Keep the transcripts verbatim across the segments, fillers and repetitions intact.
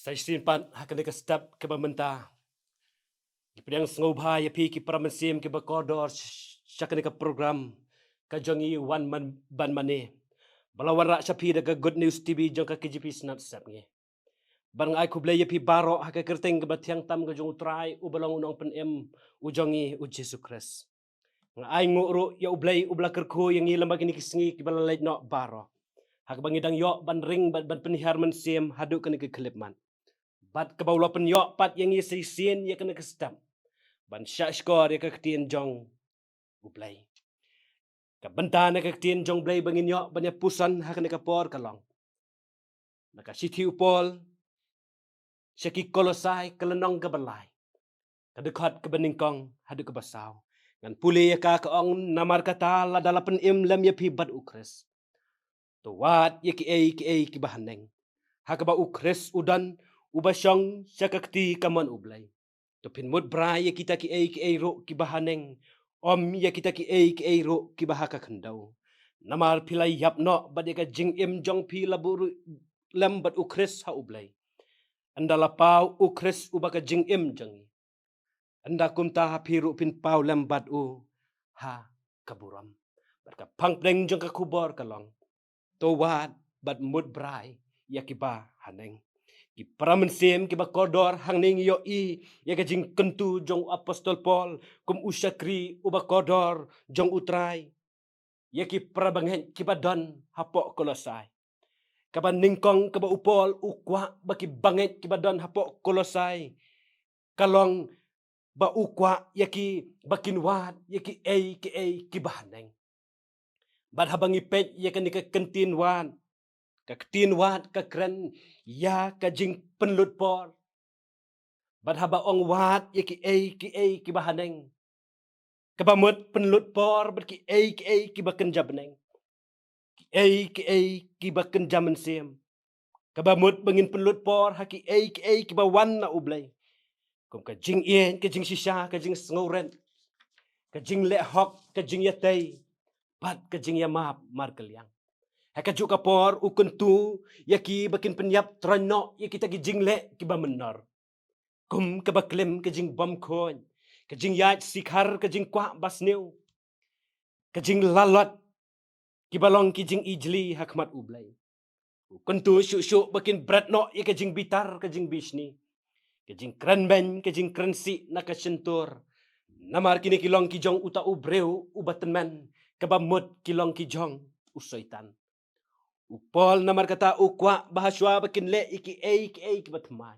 Sa shisien pat ha kane ka step kaba mynta, ngi pdiang sngewbha ïa phi ki para mynsiem kiba kordor sh-, sha kane ka program ka jong ngi Wan Man-, Ban Mane, ba la wanrah sha phi da ka Good News T V jong ka K J P Synod Sepngi. Bad nga ai khublei ïa phi baroh ha ka kyrteng kaba thiang tam ka jong U Trai uba long U Nongpynim u jong ngi U Jisu Khrist. Nga ai nguh ruh ïa U Blei uba la kyrkhu ïa ngi lem bad kine ki sngi kiba la leit noh baroh, ha kaba ngi dang ïoh ban ring bad ban pynhiar mynsiem haduh kane ka khyllipmat, bad kaba u la pynïoh pat ïa ngi sa shisien ïa kane ka step ban shah shkor ïa ka ktien jong U Blei. Ka bynta na ka ktien jong U Blei ba ngin ïoh ban ïa puson ha kane ka por ka long na ka shithi u Paul sha ki Kolosai, ka lynnong kaba lai, ka dkhot kaba nyngkong haduh kaba saw. Ngan pule ïa ka, ka ong: Namar kata, lada la pynim lem ïa phi bad U Khrist, to wad ïa kiei kiei kiba haneng, ha kaba U Khrist u don, uba shong sha ka kti kamon U Blei. To phin mut brai ïa kita kiei kiei ruh kiba haneng, ym ïa kita kiei kiei ruh kiba ha ka khyndew. Namar phi la ïap noh bad ïa ka jingim jong phi la buh ruh lem bad U Khrist ha U Blei, ynda la paw U Khrist uba ka jingim jong ngi. Ynda kumta, ha phi ruh phin paw lem bad u ha ka burom. Bad ka phang pdeng jong ka khubor ka long: To wad bad mut brai ïa kiba haneng. Ki para mynsiem kiba kordor, hangne ngi ïohi ïa ka jingkyntu jong u Apostol Paul kum u shakri uba kordor jong U Trai ïa ki para bangeit kiba don hapoh Kolosai. Kaba nyngkong kaba u Paul u kwah ba ki bangeit kiba don hapoh Kolosai ka long ba u kwah ïa ki ba kin wad ïa kiei kiei kiba haneng. Bad haba ngi peit ïa kane ka ktien wad, ka ktien wad ka kren ïa ka jingpynlut por. Bad haba ong wad ïa kiei kiei kiba haneng, kaba mut pynlut por bad kiei kiei kiba kynja bneng, kiei kiei kiba kynja mynsiem. Kaba mut ba ngin pynlut por ha kiei kiei kiba wan na U Blei, kum ka jingïeit, ka jingshisha, ka jingsngewrit, ka jingleh hok, ka jingïatei, bad ka jingïamap markylliang. Ha kajuh ka por u kyntu ïa ki ba kin pynïap troiñ noh ïa kita ki jingleh kiba mynnor, kum kaba klim, ka jingbymkhuid, ka jingïaid shikhar, ka jingkwah basniew, ka jinglalot, kiba long ki jingijli ha khmat U Blei. U kyntu shuh shuh ba kin bret noh ïa ka jingbitar, ka jingbishni, ka jingkren beiñ, ka jingkren sih na ka shyntur. Namar kine ki long ki jong uta u briew uba tymmen, kaba mut ki long ki jong u Soitan. U Paul namar kata u kwah ba hashwa ba kin leh ïa kiei kiei kiba thymmai,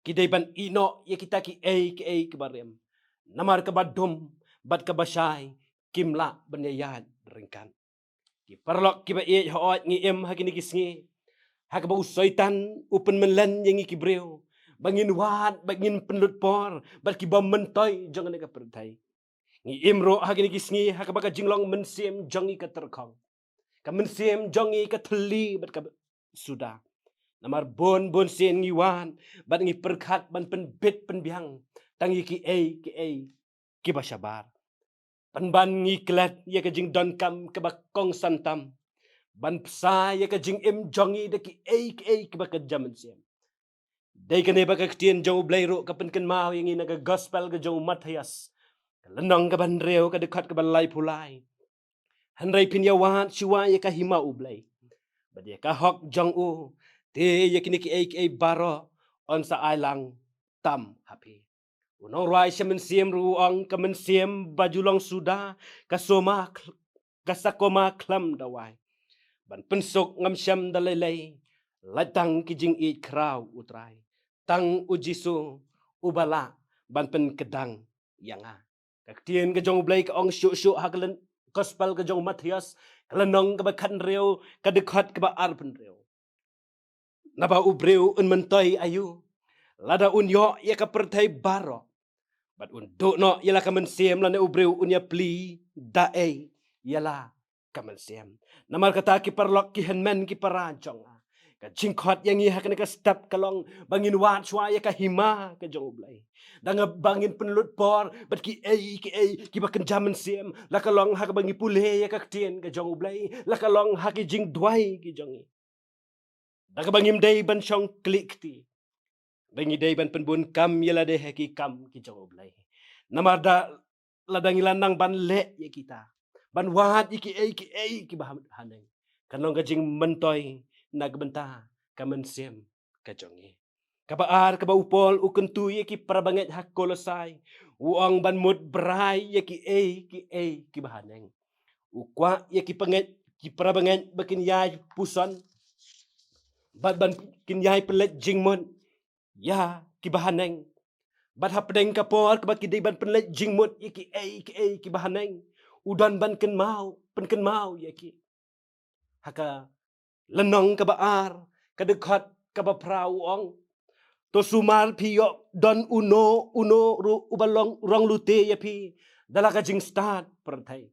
ki dei ban ïeh noh ïa kita kiei kiei kiba rim. Namar kaba dum bad kaba shai kim lah ban ïaid ryngkat. Ki paralok kiba ïeit, hooid ngi im ha kine ki sngi ha kaba u Soitan u pynmyllen ïa ngi ki briew ba ngin wad, ba ngin pynlut por bad ki bym myntoi jong kane ka pyrthei. Ngi im ruh ha kine ki sngi ha kaba ka jinglong mynsiem jong ngi ka tyrkhong, ka mynsiem jong ngi ka thylli bad ka suda. Namar bun bun sien ngi wad bad ngi pyrkhat ban pynbit pynbiang tang ïa kiei kiei kiba shabar. Pynban ngi klet ïa ka jingdonkam kaba kongsan tam ban bsa ïa ka jingim jong ngi da kiei kiei kiba kynja mynsiem. Dei kane ba ka ktien jong U Blei ruh ka pynkynmaw ïa ngi na ka Gospel ka jong u Mathaios, ka lynnong kaba hynriew, ka dkhot kaba laiphew lai: Hynrei phin ïa wad shuwa ïa ka hima U Blei bad ïa ka hok jong u, te ïa kine kiei kiei baroh yn sa ai lang tam ha phi. U nongrwai sha mynsiem ruh u ong: Ka mynsiem ba ju long suda ka soma khl-, ka sakoma khlem dawai ban pynsuk, ngam shem da lei lei, lait tang ki jingïeit khraw U Trai, tang U Jisu uba lah ban pynkdang ïa nga. Ka ktien ka jong U Blei ka ong shuh shuh ha ka lyn-, Gospel ka jong u Mathaios, ka lynnong kaba khathynriew, ka dkhot kaba arphew hynriew: Naba u briew un myntoi aïu lada un ïoh ïa ka pyrthei baroh bad un duh noh ïa la ka mynsiem, lane u briew un ïa plie da ei ïa la ka mynsiem? Namar kata ki paralok, ki hynmen ki para jong nga, ka jingkhot ïa ngi ha kane ka step ka long ba ngin wad shuwa ïa ka hima ka jong U Blei. Da kaba ngin pynlut por bad kiei kiei kiba kynja mynsiem, la ka long ha kaba ngi pule ïa ka ktien ka jong U Blei, la ka long ha ki jingduwai ki jong ngi. Da kaba ngim dei ban shong khlieh kti, ba ngi dei ban pynbun kam ïa lade ha ki kam ki jong U Blei. Namar da lada ngi la nang ban leh ïa kita, ban wad ïa kiei kiei kiba ha-, haneng, kan long ka jingmyntoi na ka bynta ka mynsiem ka jong ngi. Kaba ar, kaba u Paul u kyntu ïa ki parabangeit ha Kolosai, u ong ban mut brai ïa kiei kiei kiba haneng. U kwah ïa ki pangeit, ki parabangeit ba kin ïai puson bad ban kin ïai pynleit jingmut ïa kiba haneng. Bad hapdeng ka por kaba ki dei ban pynleit jingmut ïa kiei kiei kiba haneng, u don ban kynmaw, pynkynmaw ïa ki ha ka lynnong kaba ar, ka dkhot kaba phra, u ong: To sumar phi ïoh don uno uno ruh uba long rong lute ïa phi da la ka jingstad pyrthei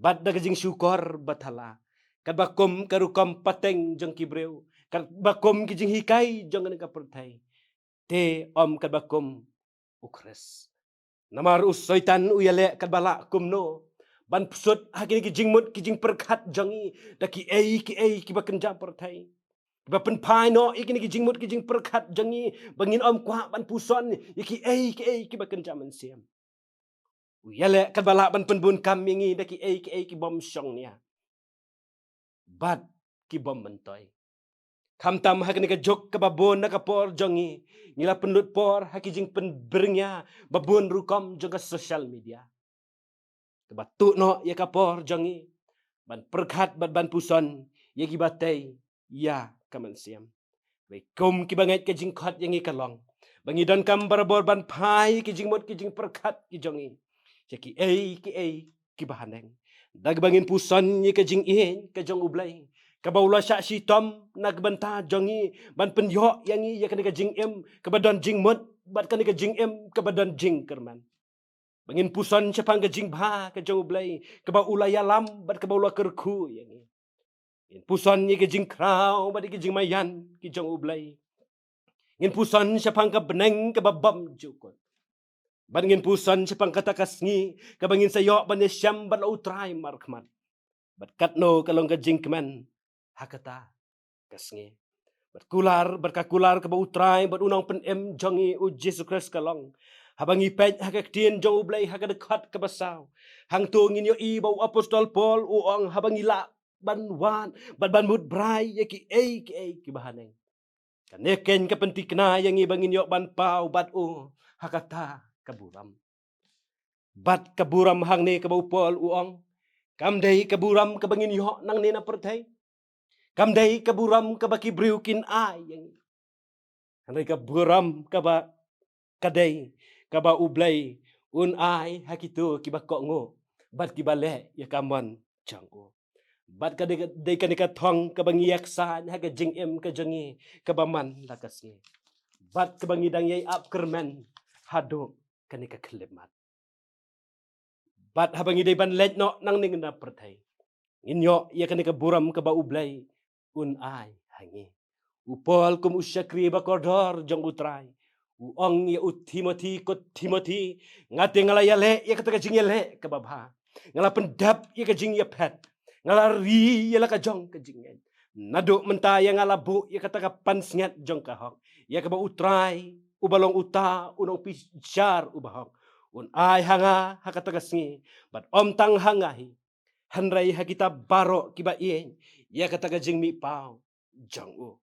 bad da ka jingshukor bathala, katba kum ka rukom pateng jong ki briew, katba kum ki jinghikai jong kane ka pyrthei, te ym katba kum U Khrist. Namar u Soitan u ïaleh katba lah kumno ban psut ha kine ki jingmut ki jingpyrkhat jong ngi da kiei kiei kiba kynja pyrthei, kiba pynphai noh ïa kine ki jingmut ki jingpyrkhat jong ngi ba ngin ym kwah ban puson ïa kiei kiei kiba kynja mynsiem. U ïaleh katba lah ban pynbun kam ïa ngi da kiei kiei kibym shongnia bad kibym myntoi. Khamtam ha kane ka juk kaba bun na ka por jong ngi, ngi la pynlut por ha ki jingpynbyrngia ba bun rukom jong ka social media, kaba tuh noh ïa ka por jong ngi ban pyrkhat bad ban puson ïa kiba tei ïa ka mynsiem. Ba kum kiba ngeit, ka jingkhot ïa ngi ka long ba ngi donkam barabor ban phai ki jingmut ki jingpyrkhat ki jong ngi sha kiei kiei kiba haneng, da kaba ngin puson ïa ka jingïeit ka jong U Blei, kaba u la shah shitom na ka bynta jong ngi ban pynïoh ïa ngi ïa kane ka jingim kaba don jingmut bad kane ka jingim kaba don jingkyrmen. Ba ngin puson shaphang ka jingbha ka jong U Blei kaba u la ïalam bad kaba u la kyrkhu ïa ngi. Ngin puson ïa ka jingkhraw bad ïa ka jingmaïan ki jong U Blei. Ngin puson shaphang ka bneng kaba bymjukut. Bad ngin puson shaphang kata ka sngi kaba ngin sa ïoh ban ïashem bad la U Trai markhmat. Bad katno ka long ka jingkmen ha kata ka sngi. Bad kular, bad ka kular kaba U Trai bad U Nongpynim jong ngi U Jisu Khrist ka long, haba ngi peit ha ka ktien jong U Blei ha ka dkhot kaba saw, hangto ngin ïohi ba u apostol Paul u ong, haba ngi lah ban wad bad ban mut brai ïa kiei kiei kiba haneng, kane keiñ ka pynthikna ïa ngi ba ngin ïoh ban paw bad u ha kata ka burom. Bad ka burom hangne kaba u Paul u ong, kam dei ka burom kaba ngin ïoh nangne na pyrthei. Kam dei ka burom kaba ki briew kin ai ïa ngi. Hynrei ka burom kaba, ka dei kaba U Blei un ai ha kito kiba kohnguh bad kiba leh ïa ka mon jong u. Bad ka dei, dei kane ka thong kaba ngi ïaksaid ha ka jingim ka jong ngi kaba man la ka sngi, bad kaba ngi dang ïai ap kyrmen haduh kane ka khyllipmat. Bad haba ngi dei ban leit noh nangne na pyrthei, ngin ïoh ïa kane ka burom kaba U Blei un ai ha ngi. U Paul kum u shakri ba kordor jong U Trai, u ong ïa u Timothi, ko Timothi, nga te nga la ïaleh ïa kata ka jingïaleh kaba bha, nga la pyndep ïa ka jingïaphet, nga la ri ïa la ka jong ka jingngeit. Naduh mynta ïa nga la buh ïa kata ka pansngiat jong ka hok, ïa kaba U Trai uba long uta u nongpynshar uba hok un ai ha nga ha kata ka sngi, bad ym tang ha nga hi, hynrei ha kita baroh kiba ïeit ïa kata ka jingmihpaw jong u.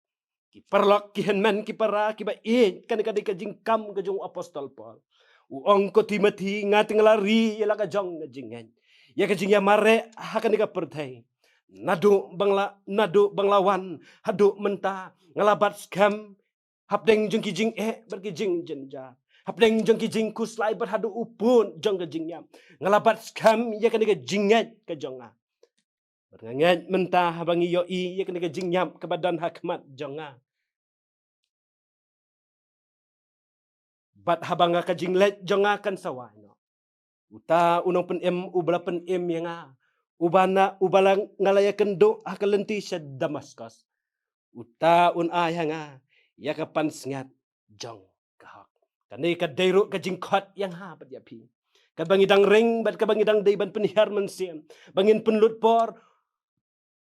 Ki paralok, ki hynmen, ki para kiba ïeit, kane ka dei ka jingkam ka jong u apostol Paul. U ong, ko Timothi, nga te nga la ri ïa la ka jong ka jingngeit, ïa ka jingïamareh ha kane ka pyrthei. Naduh ba nga la, naduh ba nga la wan haduh mynta, nga la bat skhem hapdeng jong ki jingeh bad ki jingjynjar, hapdeng jong ki jingkhuslai bad haduh u pud jong ka jingïap, nga la bat skhem ïa kane ka jingngeit ka jong nga. Bad nga ngeit mynta haba ngi ïohi ïa kane ka jingïap kaba don ha khmat jong nga, bad haba nga, ka jingleit jong nga kan sa wai noh, uta u Nongpynim uba la pynim ïa nga, uba na, uba la nga la ïakynduh ha ka lynti sha Damaskos, uta un ai ha nga ïa ka pansngiat jong ka hok. Kane ka dei ruh ka jingkhot ïa nga bad ïa phi, katba ngi dang ring bad katba ngi dang dei ban pynhiar mynsiem, ba ngin pynlut por,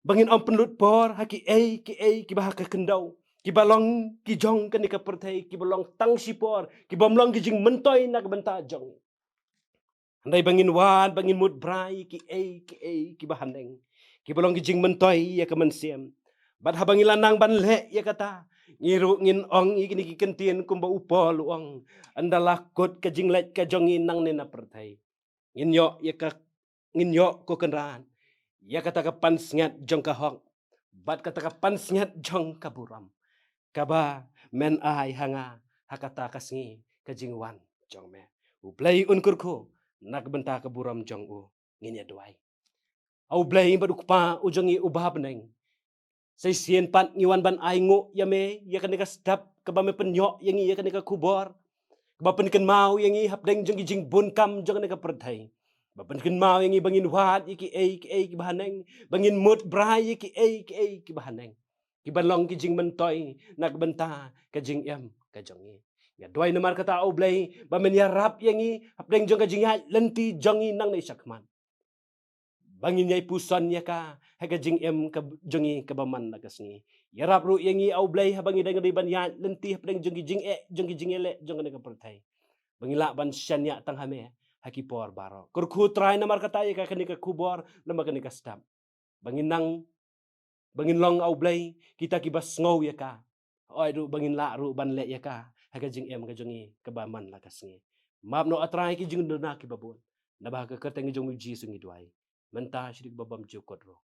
ba ngin ym pynlut por ha kiei kiei kiba ha ka khyndew, kiba long ki jong kane ka pyrthei, kiba long tang shipor, kibym long ki jingmyntoi na ka bynta jong ngi. Hynrei ba ngin wad, ba ngin mut bha ïa kiei kiei kiba haneng, kiba long ki jingmyntoi ïa ka mynsiem. Bad haba ngi la nang ban leh ïa kata, ngi ruh ngin ong ïa kine ki kyntien kumba u Paul u ong: Ynda la kut ka jingleh ka jong ngi nangne na pyrthei, ngin ïoh ïa ka, ngin ïoh, ko Kynrad, ïa kata ka pansngiat jong ka hok bad kata ka pansngiat jong ka burom, kaba men ai ha nga ha kata ka sngi ka jingwan jong me. U Blei un kyrkhu na ka bynta ka burom jong u. Ngin ïa duwai. A U Blei bad U Kpa u jong ngi uba ha bneng, sa shisien pat ngi wan ban ainguh ïa me ïa kane ka step kaba me pynïoh ïa ngi ïa kane ka khubor, kaba pynkynmaw ïa ngi hapdeng jong ki jingbun kam jong kane ka pyrthei, ba pynkynmaw ïa ngi ba ngin wad ïa kiei kiei kiba haneng, ba ngin mut bha ïa kiei kiei kiba haneng, kiba long ki jingmyntoi na ka bynta ka jingim ka jong ngi. Nga duwai namar kata, A U Blei, ba men ïarap ïa ngi hapdeng jong ka jingïaid lynti jong ngi nangne shakhmat, ba ngin ïai puson ïa ka ha ka jingim ka jong ngi kaba man la ka sngi. Ïarap ruh ïa ngi, A U Blei, haba ngi dang dei ban ïaid lynti hapdeng jong ki jingeh, jong ki jingïaleh jong kane ka pyrthei, ba ngin lah ban shaniah tang ha me ha ki por baroh. Kyrkhu Trai namar kata ïa ka, kane ka khubor, namar kane ka step, ba ngin nang, ba ngin long, A U Blei, kita kiba sngew ïa ka, hooid ruh ba ngin lah ruh ban leh ïa ka ha ka jingim ka jong ngi kaba man la ka sngi. Map noh, A Trai, ki jingduna kiba bun, naba ha ka kyrteng jong u Jisu ngi duwai mynta sha dei kiba bymjukut ruh.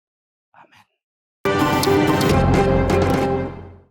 Amen.